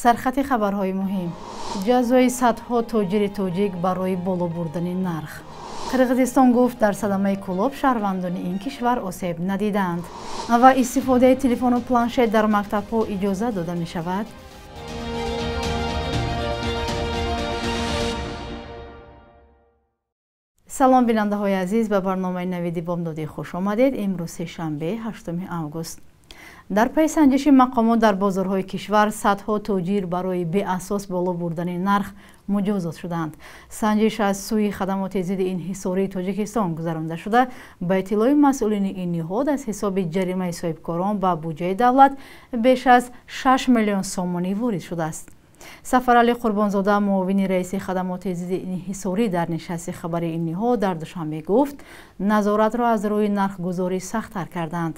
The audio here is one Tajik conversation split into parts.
Сархати хабарҳои муҳим. Ҷазои садҳо тоҷири тоҷик барои боло бурдани нарх. Қирғизистон гуфт, дар садамаи Кӯлоб шаҳрвандони ин кишвар осеб надиданд. Ва истифодаи телефону планшет дар мактабҳо иҷоза дода мешавад. Салом, бинандаҳои азиз, ба барномаи Навиди бомдодӣ хуш омадед. Имрӯз сешанбе, 8 август. Дар пайи санҷиши мақомот дар бозорҳои кишвар садҳо тоҷир барои беасос боло бурдани нарх муҷозот шуданд. Санҷиш аз сӯи хадамоти зидди инҳисории Тоҷикистон гузаронда шуда, ба иттилои масъулини ин ниҳод аз ҳисоби ҷаримаи соҳибкорон ба буҷаи давлат беш аз 6 миллион сомонӣ ворид шудааст. Сафаралӣ Қурбонзода, муовини раиси хадамоти зидди инҳисорӣ, дар нишасти хабари ин ниҳод дар Душанбе гуфт, назоратро аз рӯи нархгузорӣ сахттар карданд.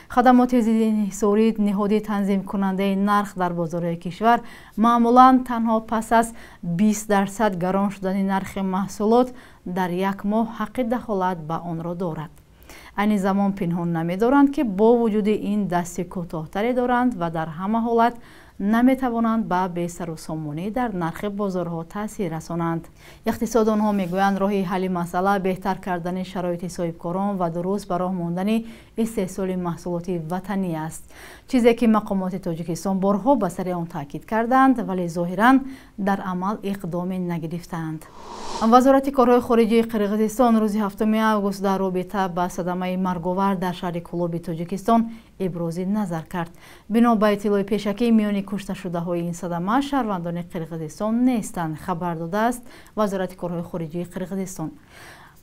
Хадамоти зидди инҳисорӣ, ниҳоди танзимкунандаи нарх дар бозорҳои кишвар, маъмулан танҳо пас аз 20% гарон шудани нархи маҳсулот дар як моҳ ҳаққи дахолат ба онро дорад. Айни замон пинҳон намедоранд, ки бо вуҷуди ин дасти кӯтоҳтаре доранд ва дар ҳама ҳолат наметавонанд ба бесарусомонӣ дар нархи бозорҳо таъсир расонанд. Иқтисодонҳо мегӯянд, роҳи ҳалли масъала беҳтар кардани шароити соҳибкорон ва дуруст ба роҳ мондани истеҳсоли маҳсулоти ватанӣ аст. Чизе ки мақомоти Тоҷикистон борҳо ба сари он таъкид карданд, вале зоҳиран дар амал иқдоме нагирифтаанд. Вазорати корҳои хориҷии Қирғизистон рӯзи 7 август дар робита ба садамаи марговар дар шаҳри Кӯлоби Тоҷикистон ибрози назар кард. Бино ба иттилои пешакӣ, миёни кушташудаҳои ин садама шаҳрвандони Қирғизистон нестанд, хабар додааст Вазорати корҳои хориҷии Қирғизистон.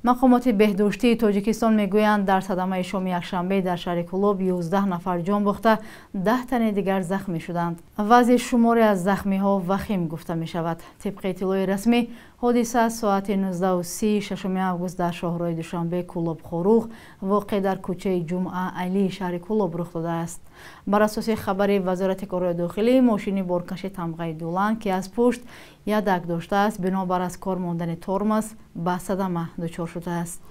Мақомоти беҳдоштии Тоҷикистон мегӯянд, дар садамаи шоми якшанбе дар шаҳри Кӯлоб 11 нафар ҷон бохта, 10 тани дигар захмӣ шуданд. Вазъи шуморе аз захмиҳо вахим гуфта мешавад. Тибқи иттилои расмӣ, ҳодиса соати 19:30 6 август дар шоҳроҳи Душанбе Кӯлоб Хоруғ воқеъ дар кӯчаи Ҷумъа Алии шаҳри Кӯлоб рух додааст. Бар асоси хабари Вазорати корҳои дохилӣ, мошини боркаши тамғаи Дулан, ки аз пушт ядак доштааст, бинобар аз кор мондани тормоз ба садама дучор шудааст.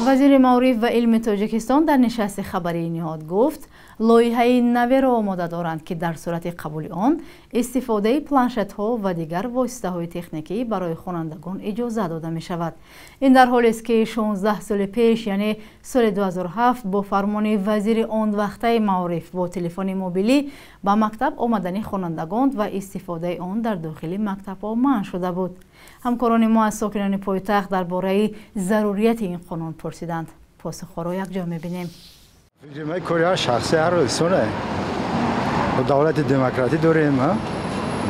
Вазири маориф ва илми Тоҷикистон дар нишасти хабарии ниҳод гуфт, лоиҳаи наверо омода доранд, ки дар сурати қабули он истифодаи планшетҳо ва дигар воситаҳои техникӣ барои хонандагон иҷоза дода мешавад. Ин дар ҳолест, ки 16 соли пеш, яъне соли 2007, бо фармони вазири он вақтаи маориф бо телефони мобилӣ ба мактаб омадани хонандагон ва истифодаи он дар дохили мактабҳо манъ шуда буд. Ҳамкорони мо аз сокинони пойтахт дар бораи зарурияти ин қонун пурсиданд. Посухҳоро якҷо мебинем. Кори ҳар шахси ҳар инсоне. Давлати демократӣ дорем,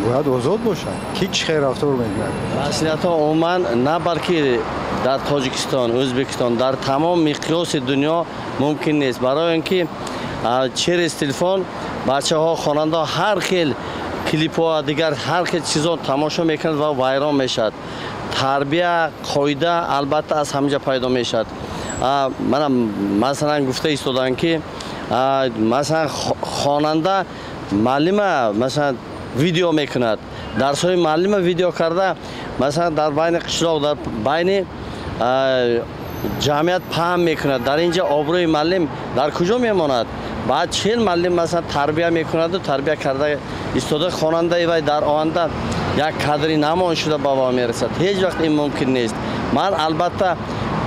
бояд озод бошад. Ки чӣ хел рафтор мекунад? Масъулиятҳо умуман на балки дар Тоҷикистон, Ӯзбекистон, дар тамом миқёси дунё мумкин нест. Барои он ки через телефон бачаҳо, хонандаҳо ҳар хел клипҳо, дигар ҳар хел чизо тамошо мекунанд ва вайрон мешавад. Тарбия, қоида албатта аз ҳаминҷа пайдо мешавад. Мана масалан гуфта истоданд, ки масалан хонанда муаллима масалан видео мекунад, дарсҳои муаллима видео карда, масалан дар байни қишлоқ, дар байни ҷамъият паҳн мекунад. Дар инҷа обрӯи муаллим дар куҷо мемонад? Баъд чил муаллим масалан тарбия мекунаду тарбия карда истода хонандаи вай дар оянда як кадри намон шуда ба во мерасад. Ҳеҷ вақт ин мумкин нест. Ман албатта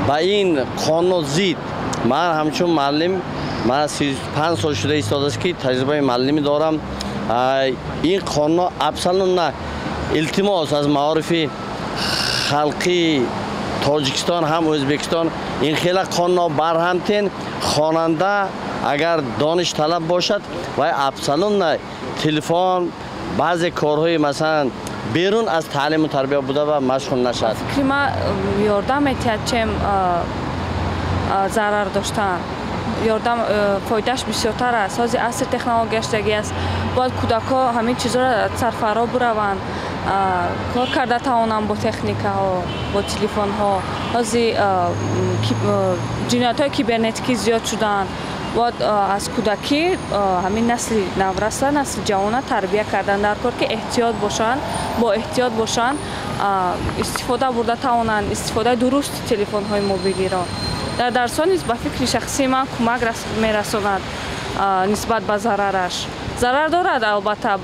ба ин қонун зид. Ман ҳамчун муаллим, ман 35 сол шуда истодааст, ки таҷрибаи муаллимӣ дорам. Ин қонун абсолютно илтимос аз маорифи халқи Тоҷикистон ҳам Ӯзбекистон ин хела қонунҳо барҳамтен. Хонанда агар дониш талаб бошад, вай абсолютно телефон, баъзе корҳои масалан берун аз таълиму тарбия буда ва машғул нашавад. Фикри ман, ёрдам метиҳад, чем зарар доштан. Ёрдам фоидааш бисёртар аст. Ҳозир асри технология шудагӣ аст. Бояд кӯдакҳо ҳамин чизҳоро сарфаро бираванд, кор карда тавонанд бо техникаҳо, бо телефонҳо. Ҳозир ҷиноятҳои кибернетикӣ зиёд шуданд. Бояд аз кӯдакӣ ҳамин насли навраса, насли ҷавона тарбия кардан дар кор, ки эҳтиёт бошанд, бо эҳтиёт бошанд, истифода бурда тавонанд, истифодаи дурусти телефонҳои мобилиро. Дар дарсҳо низ ба фикри шахсии ман кӯмак мерасонад нисбат ба зарараш. Зарар дорад албатта,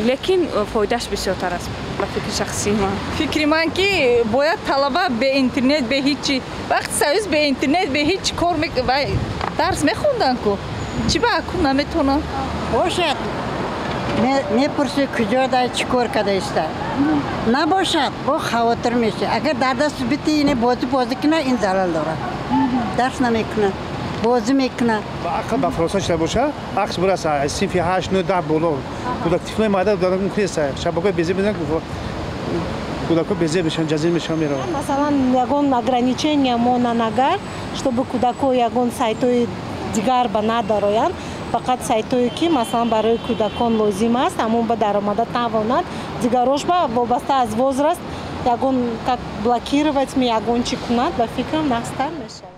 лекин фоидааш бисёртар аст ба фикри шахсии ман. Фикри ман ки бояд талаба бе интернет, бе ҳичи, вақти союз бе интернет, бе ҳеч кор дарс мехондан ку. Чӣ ба акун наметавонам? Бошад, мепурсӣ куҷо дай, чӣ кор карда иста. Набошад, бо хавотир мешавӣ. Агар дар даст бити ине бозӣ бозӣ кунад, ин залал дорад. Дарс намекунад, бозӣ мекунад. Ба ақл ба фаросат шуда бошад, ақл бураса синфи 8, 9, 10 боло. Кӯдак тифлои майда дорад мумкин нест. Шабакаҳои безеб мезананд, кӯдакҳо безеб мешаванд, ҷазир мешаванд, мераванд. Масалан, ягон ограничения монанд агар, чтобы кӯдакҳо ягон сайтҳои дигар ба надароянд, фақат сайтҳое ки масалан барои кӯдакон лозим аст, ҳамон ба даромада тавонанд, дигарош ба вобаста аз возраст ягон как блокировать ми ягон чӣ кунад, ба фикрам нақстар мешавад.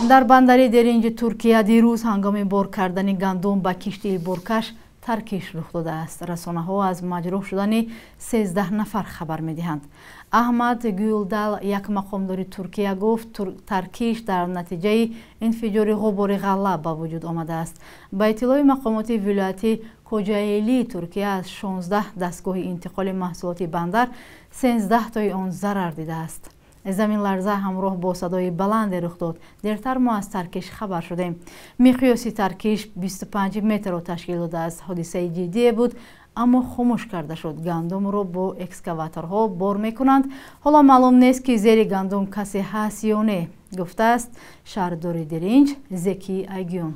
Дар бандари Деринҷи Туркия дирӯз ҳангоми бор кардани гандум ба киштии боркаш таркиш рух додааст. Расонаҳо аз маҷрӯҳ шудани 13 нафар хабар медиҳанд. Аҳмад Гюлдал, як мақомдори Туркия, гуфт таркиш дар натиҷаи инфиҷори ғубори ғалла ба вуҷуд омадааст. Ба иттилои мақомоти вилояти Коҷаэлии Туркия аз 16 дастгоҳи интиқоли маҳсулоти бандар 13 тои он зарар дидааст. Заминларза ҳамроҳ бо садои баланде рух дод. Дертар мо аз таркиш хабар шудем. Миқёси таркиш 25 метрро ташкил додааст. Ҳодисаи ҷиддие буд, аммо хомӯш карда шуд. Гандумро бо экскаваторҳо бор мекунанд. Ҳоло маълум нест, ки зери гандум касе ҳаст ё не, гуфтааст шаҳрдори Деринҷ Зеки Айгюн.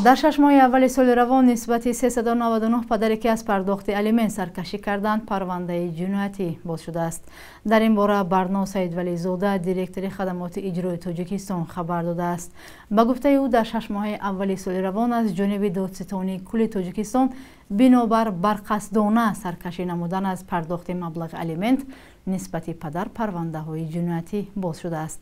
Дар 6 моҳи аввали соли равон нисбати 399 падаре, ки аз пардохти алимент саркашӣ карданд, парвандаи ҷиноятӣ боз шудааст. Дар ин бора Барно Саидвализода, директори хадамоти иҷрои Тоҷикистон, хабар додааст. Ба гуфтаи ӯ, дар 6 моҳи аввали соли равон аз ҷониби додситонии кулли Тоҷикистон бинобар барқасдона саркашӣ намудан аз пардохти маблағи алимент нисбати падар парвандаҳои ҷиноятӣ боз шудааст.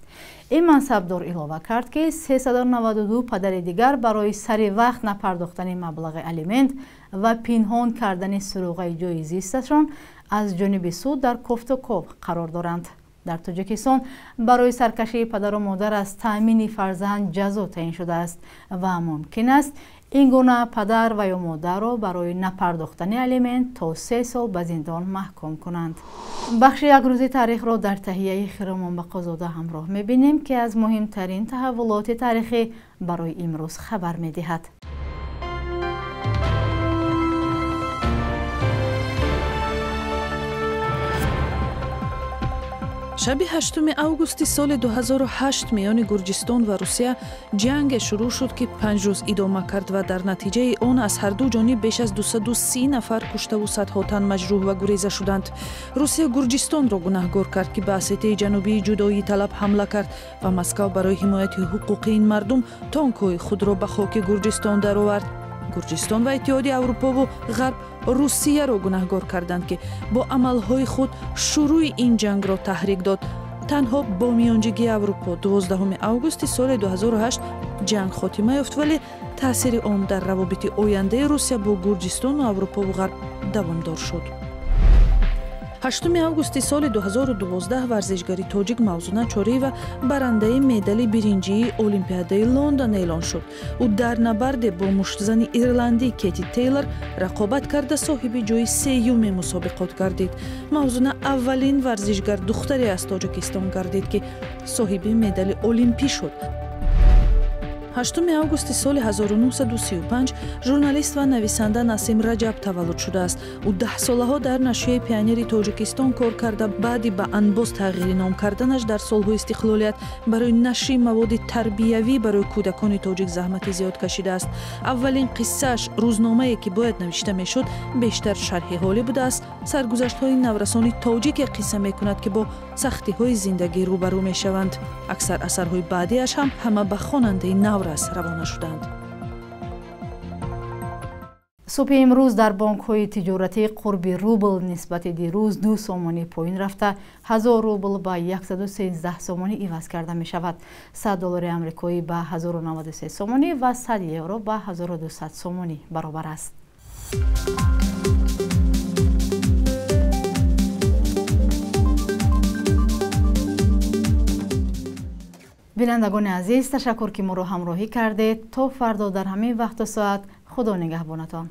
Ин мансабдор илова кард, ки 392 падари дигар барои сари вақт напардохтани маблағи алимент ва пинҳон кардани суроғаи ҷойи зисташон аз ҷониби суд дар кофтуков қарор доранд. Дар Тоҷикистон барои саркашии падару модар аз таъмини фарзанд ҷазо таъин шудааст ва мумкин аст ин гуна падар ва ё модарро барои напардохтани алимент то 3 сол ба зиндон маҳкум кунанд. Бахши якрӯзи таърихро дар таҳияи Хиромон Бақозода ҳамроҳ мебинем, ки аз муҳимтарин таҳаввулоти таърихӣ барои имрӯз хабар медиҳад. Шаби 8 августи соли 2008 миёни Гурҷистон ва Русия ҷанге шурӯъ шуд, ки 5 рӯз идома кард ва дар натиҷаи он аз ҳарду ҷониб беш аз 230 нафар куштаву садҳо тан маҷрӯҳ ва гуреза шуданд. Русия Гурҷистонро гунаҳгор кард, ки ба Осетияи Ҷанубии ҷудоиталаб ҳамла кард ва Москав барои ҳимояти ҳуқуқи ин мардум тонкҳои худро ба хоки Гурҷистон даровард. Гурҷистон ва Иттиҳоди Аврупову Ғарб Русияро гунаҳгор карданд, ки бо амалҳои худ шурӯи ин ҷангро таҳрик дод. Танҳо бо миёнҷигии Аврупо 12 августи соли 2008 ҷанг хотима ёфт, вале таъсири он дар равобити ояндаи Русия бо Гурҷистону Аврупову Ғарб давомдор шуд. 8 августи соли 2012 варзишгари тоҷик Мавзуна Чориева барандаи медали биринҷии Олимпиадаи Лондон эълон шуд. Ӯ дар набарде бо муштзани ирландӣ Кети Тейлор рақобат карда соҳиби ҷои сеюми мусобиқот гардид. Мавзуна аввалин варзишгар духтаре аз Тоҷикистон гардид, ки соҳиби медали олимпӣ шуд. 8 августи соли 1935 журналист ва нависанда Насим Раҷаб таваллуд шудааст. Ӯ 10 солаҳо дар нашрияи Пионери Тоҷикистон кор карда, баъди ба Анбоз тағйири ном карданаш дар солҳои истиқлолият барои нашри маводи тарбиявӣ барои кӯдакони тоҷик заҳмати зиёд кашидааст. Аввалин қиссааш, рӯзномае ки бояд навишта мешуд, бештар шарҳи ҳолӣ будааст. Саргузаштҳои наврасони тоҷике қисса мекунад, ки бо сахтиҳои зиндагӣ рӯбарӯ мешаванд. Аксар асарҳои баъдиаш ҳам ҳама ба хонандаи наврас равона шуданд. Субҳи имрӯз дар бонкҳои тиҷоратӣ қурби рубл нисбати дирӯз 2 сомонӣ поин рафта, 1000 рубл ба 113 сомонӣ иваз карда мешавад. 100 доллари амрикоӣ ба 1093 сомонӣ ва 100 евро ба 1200 сомонӣ баробар аст. Бинандагони азиз, ташаккур, ки моро ҳамроҳӣ кардед. То фардо дар ҳамин вақту соат Худо нигаҳбонатон.